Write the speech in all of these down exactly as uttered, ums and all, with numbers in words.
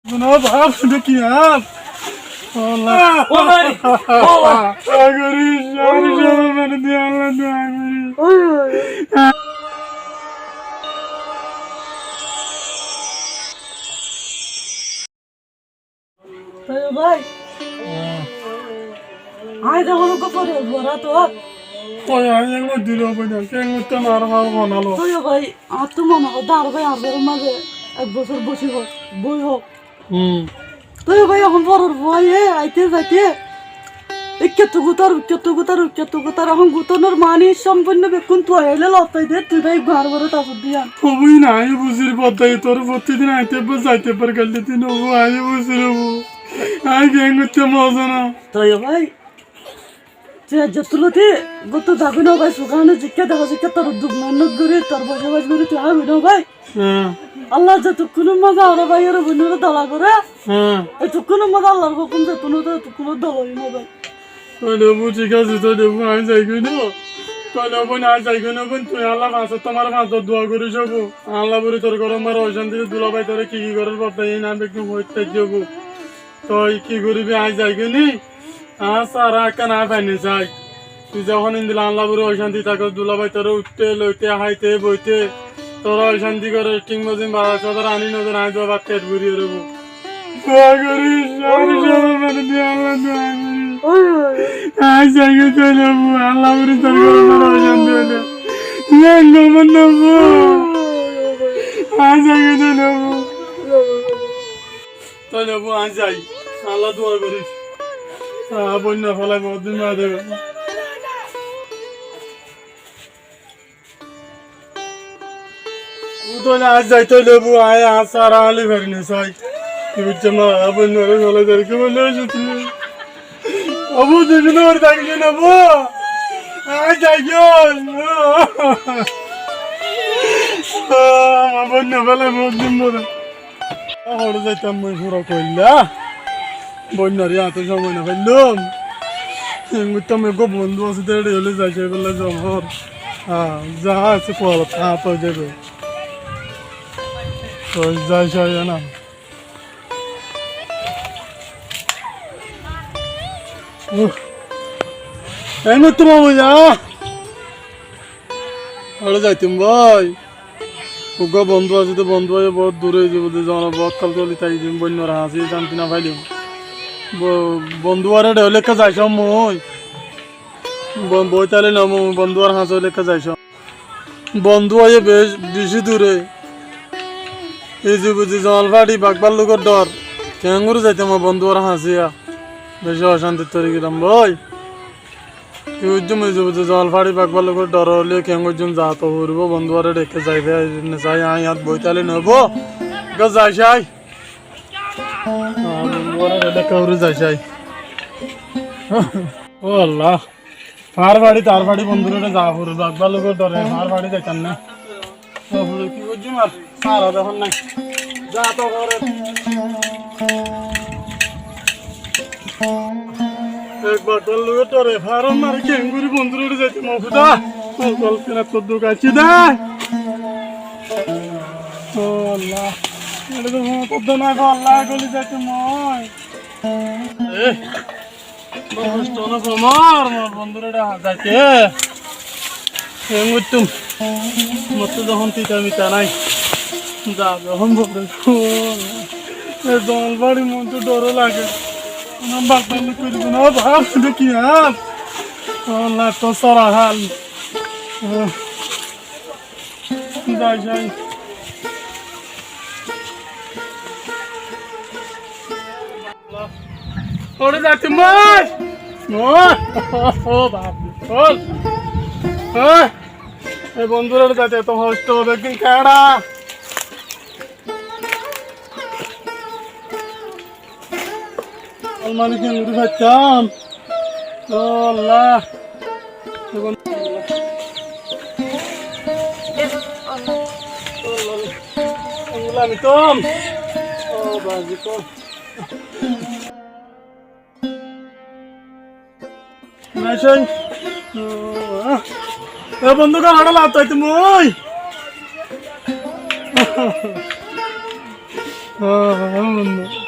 Ó baf, ito ki baf? Ó Allah. Ó baf, ó baf. Dua goris, dua goris, Allah, dua goris. Toiyo bái, añí zehón uggwá foriyar fuar, añáttu ar. Toiyo bái, añáttu mone hoó de añár bái añár góror mazé ek bosór bói hoó. Toiyo bái, ehón foror fuaye aite zaite Ikkettú gutar, ikkettú gutar, ikkettú gutar, ehón gutanor mani sombunno bekkún tui aile lottai de, tui bái gúar gúre tasur diyan. Ó bóin, añí buzir boddai tor fottí din aite ebbar zaite ebbar gaille din ó bóin, añí buzir ó bóin. Añí keén goittám mozana. Toiyo bái, tui aijja tuloti gúttu zagói no bái, sukáno zikká dehás zikká tor duk mehénnot gorí, tor bocobac gorí tui hábi no bái. Há. Allah ze tukkúnor mazé añára báiyoré boinoré dola goré. Há. E tukkúnor mazé Allar hókum ze tuno de tukkúnor dola óibo bái. Tóile bóin, thík asé, tóile bóin, añí zaigói no. Tóile bóin, añí zaigói no bóin, tui Allah fañs ottó, añáre fañs ottó dua gorí sóbo. Allah bóli tor góror mazé ocánti, dulabái tore ki ki gorér bafdai, iín añí bekkún hoói táikki óibo. Toi ki goríbi, añí zaigói ni? Añár sára ekkán añí fai no sai. Tui zehón endilla Allah bóli ocánti tákos, dulabái tore uiththé, loiththé, háite, boiththé, tore ocánti gorér, thík mozin bazar sodor aní no der, añí dua bát feth búri roibó. Dua goris, dua goris, Allah, dua goris. Añí zaigói tóile bóin, Allah bóli tor góror mazé ocánti óile. Iyan gom no bóin. Añí zaigói tóile bóin. Tóile bóin añí zai, Allah dua goris. Añí bóin no félai bout din bade. Ó tóile añí zai, tóile bóin añí añár sára háli fari no sai. Ki buijjó ma, añí bóin no félai zai, ki bóli zai tui? Ó bóin, tui no fari tákile no bóin. Añí zai giyói. Añí bóin no félai bout din bade. Hoçé zaitám mui fura koilla. Bóinoré yáto somoi no faillám. Eñguttá mui eggúa bondú asé de, éçe óile zai sai bólla zomor. Há, za asé kualot há toi zaibo. Toi zai sai na. Uh. Eñguttá mui za. Añára zaitum bái. Uggúa bondú asé de, bondú aiyé bout dure, zibá de zona bout kal kali táki dim, boinnor hañsé cánti no failum. Bo-, bondú ar éçe óile ekká zai saum mui. Bo-, boitáile no mui, bondú ar hañsé óile ekká zai saum. Bondú aiyé bec-, beci dure. Izi buzi zongol fáçi bak bállugor dor. Keéngorí zaitum bondú ar hañsé ya. Beci ocántit fori gelam bái. Ki goijjum, izi buzi zongol fáçi bak bállugor dor óile keéngoijjum, za to foribó, bondú aré dhekké zai fai, ne zai añí yat boitáile noóibo. Ekká zai sai. Añí bondú aré dhekké zai sai. Ó Allah. Faár fáçi, taár fáçi bondúre za foribó, bak bállugor dore faár fáçi zaitam na. Ó Allah, ki goijjum ar? Sára zehón nai. Za to goré. Ekbar dor loi dore, faron mare keéngorí bondúre zaite mou Húda. Ó Allah, kena to duk aiccé de. Ó Allah. Ere to mou to nai, Allah, goli zaite mou. Eh. Baba, hosto no somar, mor bondúre dha zaite. Keén goittum. Mor to zehón tita mita nai. Za zehón bondú. E zongol fáçi mor to dor lage. Ona bak bak kori na, bak, ito ki hál? Allah, to sára hál. Zai, zai. Ore zaitum bái. Ó, ó, baf, ó. Ó, e bondúre zaite eto hosto, beggín keñça. Almani keéngorí faittam? Ó Allah. Ó Allah. Ó Allah. Ó Allah, mi tom. Ó bazi tom. Nai sai. E bondú, galaçá lagai aitum ói. Ó bondú.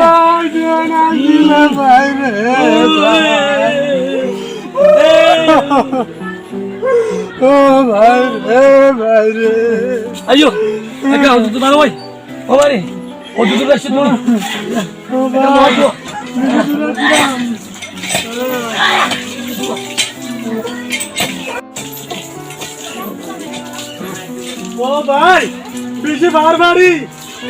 ভাই, কেন আসিলে ভাই রে, ভাই? ও ভাই রে, ভাই রে। আইয়ো, একা হতো তোমার ওই। ও ভাই, ও দুটো আসছে তুমি। ও ভাই। ও ভাই, বেশি বাড়াবাড়ি,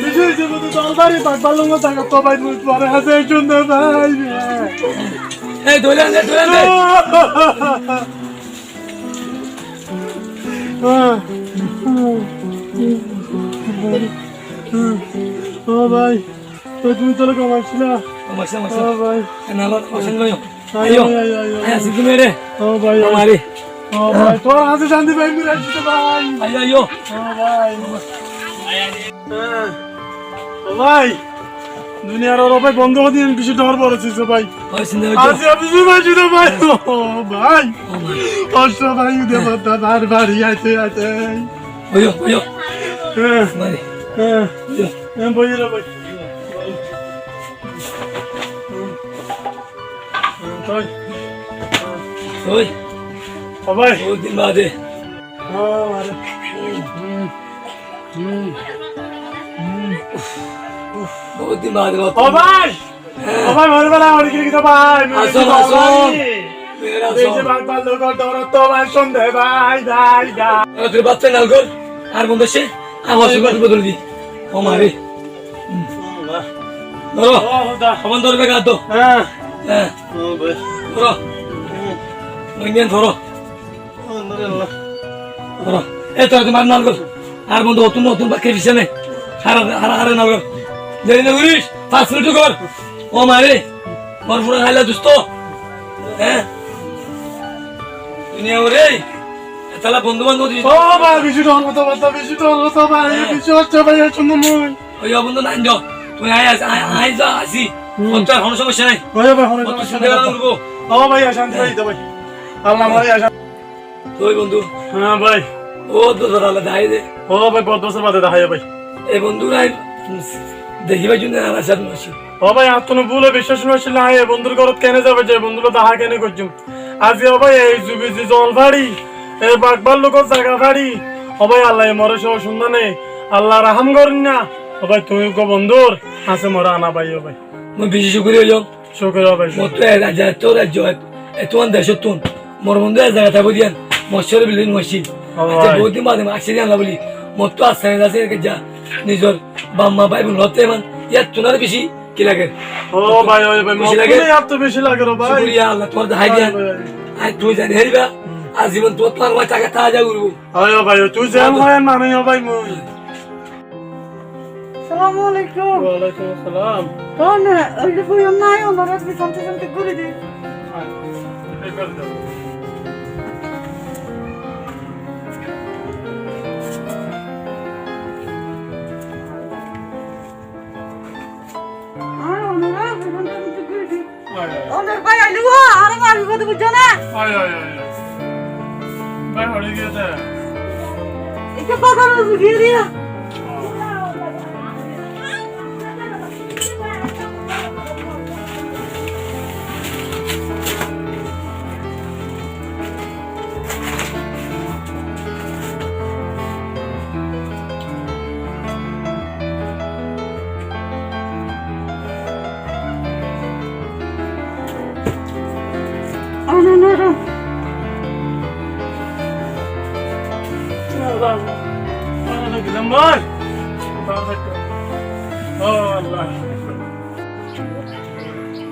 বেশি হইছে কিন্তু তরবারি বাগবার লঙ্গ থাকা তো ভাই, মুই তোমার হাতে একজন দে ভাই। এই, ধরে আন দে, ধরে আন দে। ও ভাই, তো তুমি তাহলে কমাইছিলা? কমাইছিলাম, কমাইছিলাম। ও ভাই। এ, না, না, কমাইছিলাম, কমাইছিলাম। Aiyó, aiyó, aiyó, aiyó, aiyó. Aiyó, así tú mere. Ó bái, ó bái. Ó bái, tuáñr hañsé cánti faiyí, mui aiccí de bái. Aiyó, aiyó. Ó bái. Há. Ó bái. Duniyar ó bái bondú ódin bicí dór boro sis bái. Bái, sinda óiye. Aijja bicí bái, sinda bái. Ó bái. Ó bái. Kocthó bái, ude bondú bar bar aite aite. Óiyo, óiyo. Há. Bái. Há. Óiyo. Há, bái, óiyo, bái. Ói. Ói. Ó bái. Bóut din baade. Ó, añáre. Hum. Hum. Hum. Uf, uf. Bóut din baade, bóut din baade. Ó bái! Há. Ó bái, mori bái, mori giyé de bái, mori giyé de bái. Asón, asón. Mori giyé de bái, bái, bái, bái, bái. Añáre tui bát nal gor, ar bondú asé, añáre bái, bái. Bodol di. Ó mari. Hum. Ó, bái. Dóro. Ó, bái. Aban dóro, bái, gát dó. Há. Há. Ó, bái. Dóro. Hum. Mui niyan dóro. Dóro. E, tora tuáñr nal gor. Ar bondú otún, otún bát kái fisá ne. Hara, hara, hara nal gor. Deri no goris, fas minit gor. Ó mari. Mor fura háila dusto. Há? Duniya ore. Etala bondú bandób di. Ó bái, bicí dór hotá, bái, bicí dór hotá, bái, há. Bicí hotá, bái, cúndor noi. Ói, ó bondú, nai dó. Tui añí así, añí, añí to así. Hum. Ói, tór honó somosya nai. Ói, bái, honó somosya nai. Ói, tór bondú. Ó bái, cánti faiyí de bái. Allah, añáre cánti. Ói bondú. Há bái. Bóut bosór baade dahái de. Ó bái, bóut bosór baade dahái, bái. E bondú nai, dekí bái, cúndor añárar sáñte no asé. Ó bái, añáttu búl ói, biccác no asíl, añí e bondúr górot kene zai bái, e bondúr lói dahá kene goijjum. Aijja ó bái, ei zubi zi zol fari, ei bak balluk or zaga fari, ó bái, Allaye more cúndor ne, Allah rahám gorónna. Ó bái, tuñí uggwá bondúr hañsé more ana bái, ó bái. Mui bicí cúkuri óiyum. Cúkuri ó bái. Mottú e raijja, ettó raijja, ettó decóttun mor bondú e zaga táibo de yián, mor córe bili no accíl. Ó bái. Aijja bóut din baade mui accíl de yián buli, mottú assani asé, nizor baf ma bái bóin lóti yián, yián tuáñr bicí Ki lager? Ó bái, ó bái, mor kúne yar to beci lager, ó bái. Cúkuriya Allah, tuáñre dahái diyan. Bái, bái. Ar tuñí zani fariba, ar zibon tuáñr, tuáñr bái táke táke goribo. Ó bái, ó, tuñí zeén hoó, eén manúic ó bái mui. Assalamu alaikum. Wa alaikum assalam. Ó na, ói de fuain nai, ónora ki santi santi gori de. Ai, ei gori de. Ar ónora, ónora bái ailé, ó, añáre maribo de, buijjó né? Ai, ai, ai, ai. Bái, hoçé giyé de? Ekká bazar ot giyé de.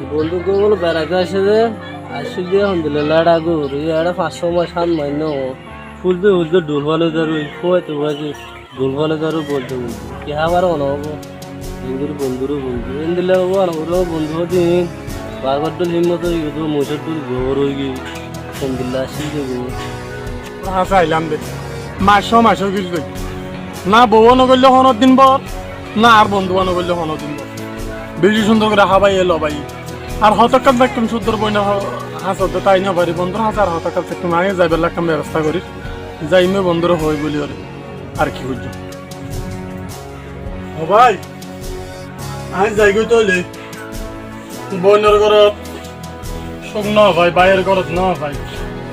Bondú, gúgol beráite aicé dé, aiccí dé, hondilla ladha gori, ere fañs só mac, hát mac no, fúlde fúlde dhul fale dóri, fúaite fúaite dhul fale dóri, bolte bolte ki hábar ono óibo, endilla bondúre bondú, endilla óibo, ono óibo bondú din, bagor dhul himmot ói giyé, moicor dhul gor ói giyé, hondilla aiccí dé gor. Hañsé ailám de. Mac só mac ói giyé goi. Na bou no goillé honó din bor, na ar bondú no goillé honó din bor. Beci cúndor gorí hábaiye lobaiye. Ar hotókkal táikkum cúndor boinor hañsé dé tái no fari, bondúr hañsé ar hotókkal táikkum, añí zaibar ekkán bebosta gorí. Zaiyum bondúre hoói buli óre. Ar ki goijjum? Ó bái. Añí zaigói tóile. Boinor górot cúk no fai, báiyor górot no fai.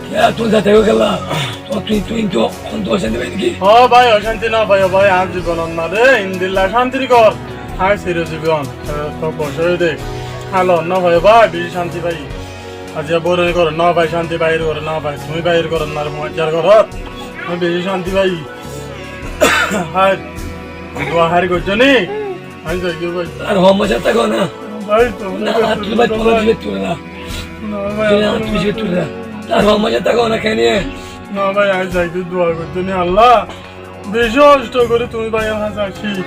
Kiyá, tui zaite goi kiyólla? Tui, tui, tui to, tui to ocánti fai né ki? Ó bái, ocánti no fai, ó bái, añár zibonot no de, endilla cántir gór. Añí siro zibon, e, to bosói de. Hálot no fai, ó bái, beci cánti fai. Aijja boinor górot no fai cánti, báiyor górot no fai, tuñí báiyor górot no, muáñzzar górot. Añí beci cánti fai. Hái, dua hái goijjó ni? Añí zaigói bái. Ar hom mac táko na? Bái, to na, ar tui bái, to na, tui bái, to na. Na bái, ar tui bái, to na. Ar hom mac táko na, kene? Na bái, añí zaigói, dua goijjó ni Allah. Beci hosto gorí tuñí báiyor hañsé aiccí.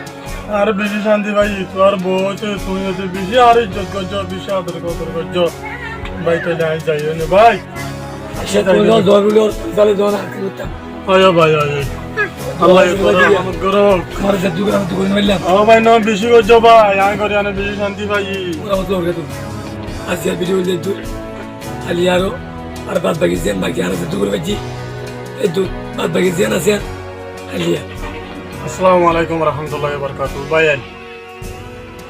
Ar beci cánti fai, tuáñr bou, tuñí óte beci ar izzot goijjó, beci ador kodor goijjó. Bái, tóile añí zai óne, bái. Añí zai óne. Ói, ói, bái, ói, ói. Allah ye boro rahmot gorouk. Ó bái, no beci goijjó bái, añí gori ane beci cánti fai. Aijjar video óilde eddúr. Háli aró, ar bad baki ziyán baki ar eddúr gori faijjí. Eddúr, bad baki ziyán asé, háli ar. Assalamu alaikum wa rahmatullahi wa barakatuhu. Bái ain.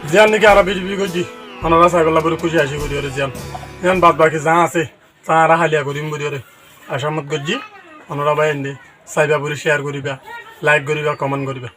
Ziyán niki añára video goijjí, onora saibálla bori kúci aci gori ore ziyán. Ziyán bad baki za asé, za añára háliya gorim bori ore. Acamot goijjí, onora bái ain de saiba bori share goriba, like goriba, comment goriba.